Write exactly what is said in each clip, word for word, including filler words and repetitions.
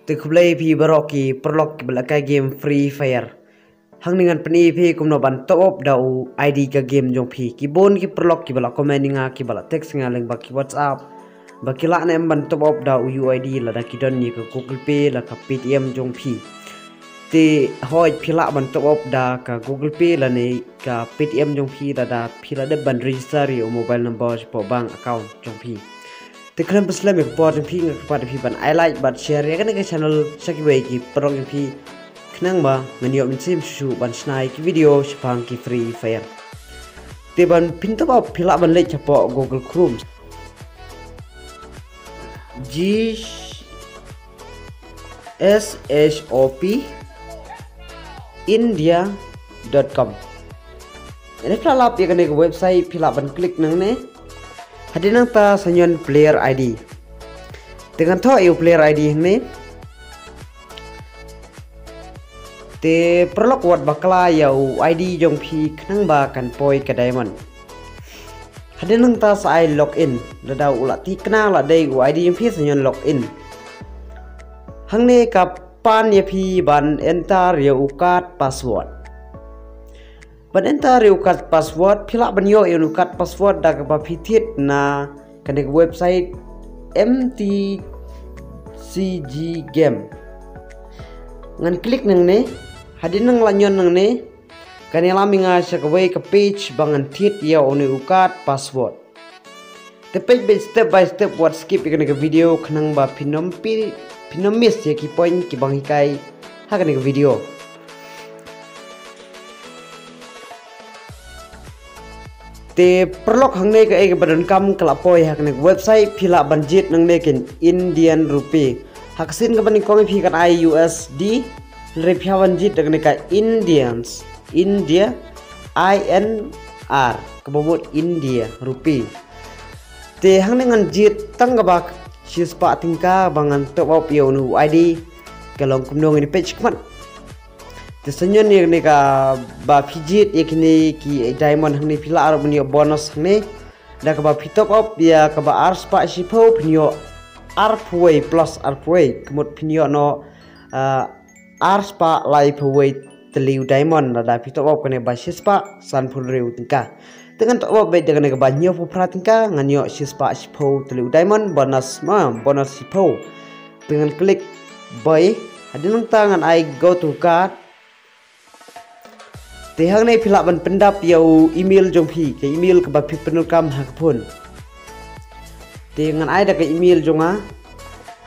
Te khublei phi baroh ki paralok kiba la kai game Free Fire. Hangne ngan pyni phi kumno ban top up da u I D ka game jong phi. Ki bun ki paralok kiba la comment ïa nga, kiba la text ïa nga lyngba ki WhatsApp, ba ki lah ne em ban top up da u U I D lada ki don ïa ka Google Pay la ka Paytm jong phi. Te hooid, phi lah ban top up da ka Google Pay lane ka Paytm jong phi lada phi la dep ban register ïa u mobile number shapoh bank account jong phi. Te khlem pynslem ïa ka por jong phi, nga kyrpad ïa phi ban ai like bad share ïa kane ka channel sha kiwei ki paralok jong phi, khnang ba ngan ïoh mynsiem shuh shuh ban shna ïa ki video shaphang ki Free Fire. Te ban phin top up, phi lah ban leit shapoh Google Chrome. G S H O P India dot com. Ïa ne phi lah lap ïa kane ka website, phi lah ban click nangne. Hadien nangta sa ñion player I D. Te ngan thoh ïa u player I D hangne. Te paralok, wat bakla ïa u I D jong phi khnang ba kan poi ka diamond. Hadien nangta sa ai login, lada u la thikna la dei u I D jong phi, sa ñion login. Hangne ka pan ïa phi ban enter ïa u card password. Ban enter ïa u card password, phi lah ban ïoh ïa u card password da kaba phi thied na kane ka website M T C G Game. Ngan click nangne. Hadien nang la ñion nangne, kan ïalam ïa nga sha kawei ka page ba ngan thied ïa une u card password. Te peit beit step by step, wat skip ïa kane ka video khnang ba phin ym pi-, phin ym miss ïa ki point kiba nga hikai ha kane ka video. Te paralok, hangne kaei kaba donkam ka la poi ha kane ka website. Phi lah ban jied nangne ka Indian rupee. Ha ka sien kaba nyngkong phi kan ai U S D, hynrei phi hap ban jied da kane ka Indians, India, I N R, kaba mut India rupee. Te hangne ngan jied tang kaba shispah tyngka ba ngan top up ïa une u I D. Ka long kumno, ngin peit shakhmat. Te sa ñion ïa kane kaba phi jied ïa kine ki diamond hangne, phi lah ruh ban ïoh bonus hangne. Da kaba phi top up ïa kaba arspah shiphew, phin ïoh arphew wei plus arphew wei, ka mut phin ïoh noh, ah, arspah laiphew wei tylli u diamond lada phi top up kane ba shispah sanphew hynriew tyngka. Te ngan top up beit da kane kaba hynñiewphew phra tyngka, ngan ïoh shispah shiphew tylli u diamond, bonus ma, bonus shiphew. Te ngan click buy. Hadien nangta ngan ai go to cart. Te hangne phi lah ban pyndap ïa u email jong phi, ka email kaba phi pyndonkam ha ka phone. Te ngan ai da ka email jong nga.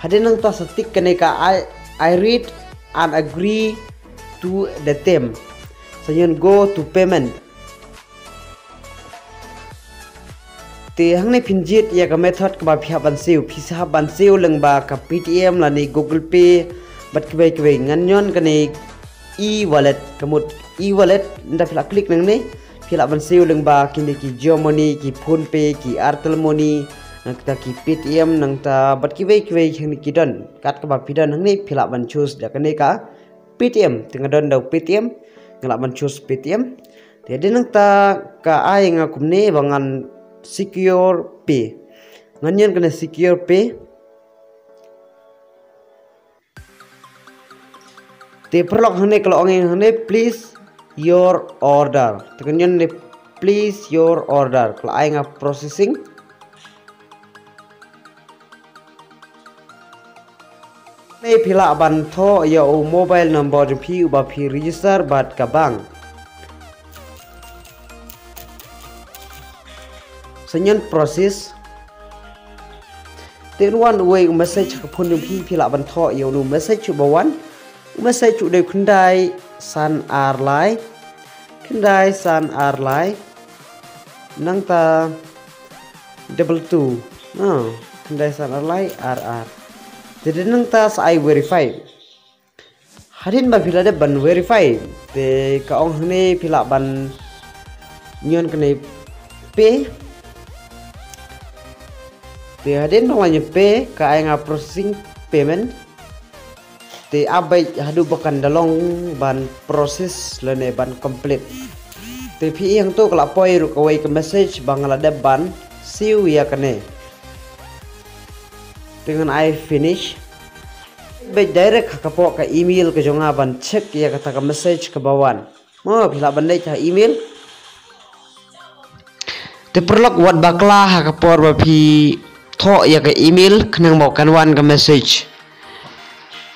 Hadien nangta sa tick kane ka I, I read and agree to the term. Sa ñion go to payment. Te hangne phin jied ïa ka method kaba phi hap ban siew, phi sa hap ban siew lyngba ka Paytm lane Google Pay bad kiwei kiwei. Ngan ñion kane e-wallet, ka mut e-wallet, nda phi lah click nangne, phi lah ban siew lyngba kine ki Jio Money, ki PhonePe, ki Airtel Money, nangta ki Paytm, nangta bad kiwei kiwei hangne ki don. Kat kaba phi don hangne phi lah ban choose da kane ka Paytm, te nga don da u Paytm, nga lah ban choose Paytm. Te hadien nangta ka ai nga kumne ba ngan secure pay. Ngan ñion kane secure pay. Te paralok hangne ka la ong ïa nga hangne, place your order. Te ngan ñion ne place your order. Ka la ai nga processing. Te phi lah ban thoh ïa u mobile number jong phi uba phi register bad ka bank. Sa ñion process. Te un wan uwei u message ha ka phone jong phi, phi lah ban thoh ïa une u message uba wan. U message u dei khyndai san ar lai. Khyndai san ar lai. Nangta double two. Ah, khyndai san ar lai ar ar. Te hadien nangta sa ai verify. Hadien ba phi la dep ban verify, te ka ong hangne phi lah ban ñion kane pay. Te hadien ba nga ñion pay, ka ai nga processing payment. Te ap beit haduh ba kan da long ban process lane ban complete. Te phi ïohi hangto ka la poi ruh kawei ka message ba nga la dep ban siew ïa kane. Te ngan ai finish. Beit direct ha ka pok ka email ka jong nga ban check ïa kata ka message kaba wan. Mo, phi lah ban leit ha email. Te paralok, wat bakla ha ka por ba phi thoh ïa ka email khnang ba kan wan ka message.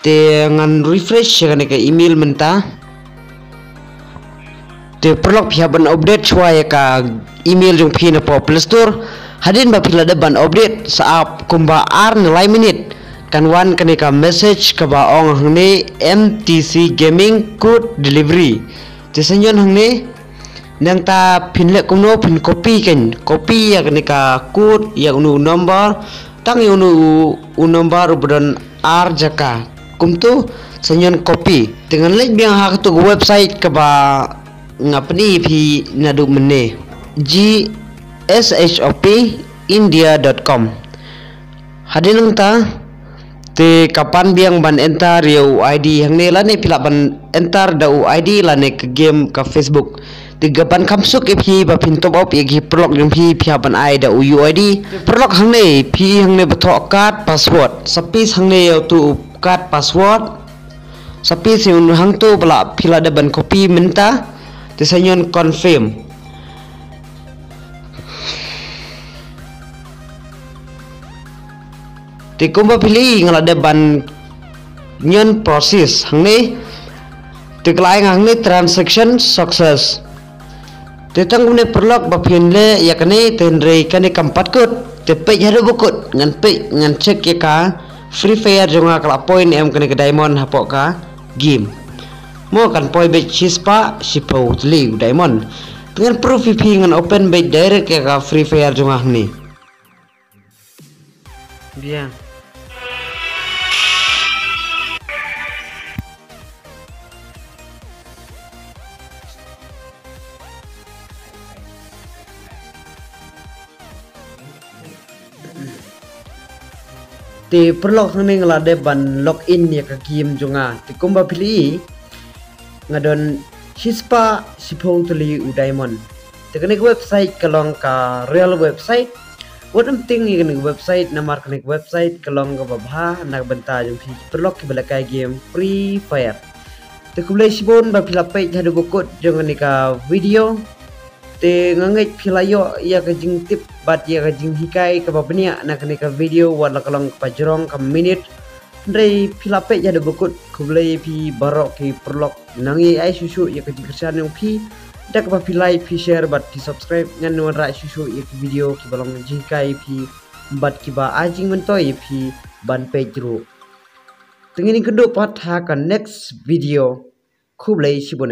Te ngan refresh ïa kane ka email mynta. Te paralok, phi hap ban update shuwa ïa ka email jong phi na pok Play Store. Hadien ba phi la dep ban update sa ap kumba ar ne lai minit, kan wan kane ka message kaba ong hangne, M T C Gaming Code Delivery. Te sa ñion hangne, nangta phin leh kumno, phin copy kan, copy ïa kane ka code ïa uno u number, tang ïa uno u, u number uba don ar jaka. Kumto, sa ñion copy. Te ngan leit biang ha kato ka website kaba nga pyni ïa phi naduh mynne. G S H O P India dot com. Hadien nangta, te ka pan biang ban enter ïa u I D hangne, lane phi lah ban enter da u I D lane ka game ka Facebook. Te ka ban kham suk ïa phi ba phin top up ïa ki paralok jong phi, phi hap ban ai da u U I D. Paralok, hangne, phi hangne ba thoh card password. Sa paste hangne ïa uto u card password. Sa paste ïa u hangto ba la phi la dep ban copy mynta. Te sa ñion confirm. Te kumba phi la ïohi, nga la dep ban ñion process hangne. Te ka la ai nga hangne transaction success. Te tang kumne paralok, ba phin leh ïa kane, te hynrei kane kam pat kut. Te peit haduh ba kut, ngan peit, ngan check ïa ka Free Fire jong nga ka la poi ne em kane ka diamond hapoh ka game. Mo, kan poi beit shispah shiphew tylli u diamond. Te ngan proof ïa phi, ngan open beit direct ïa ka Free Fire jong nga hangne. Biang. Te paralok, hangne nga la dep ban log in ïa ka game jong nga. Te kumba phi la ïohi, nga don shispah shiphew tylli u diamond. Te kane ka website ka long ka real website. Wat ym tieng ïa kane ka website, namar kane ka website ka long kaba bha na ka bynta jong phi paralok kiba lehkai game Free Fire. Te khublei shibun ba phi la peit haduh ba kut jong kane ka video. Te nga ngeit phi la ïoh ïa ka jingtip bad ïa ka jinghikai kaba bniah na kane ka video, wat la ka long kaba jrong ka minit. Hynrei phi la peit haduh ba kut, khublei ïa phi baroh ki paralok. Nang ïai ai shuh shuh ïa ka jingkyrshan jong phi da kaba phi like, phi share bad phi subscribe. Ngan wanrah shuh shuh ïa ki video kiba long jinghikai ïa phi bad kiba ai jingmyntoi ïa phi ban peit ruh. Te ngin ïakynduh pat ha ka next video. Khublei shibun.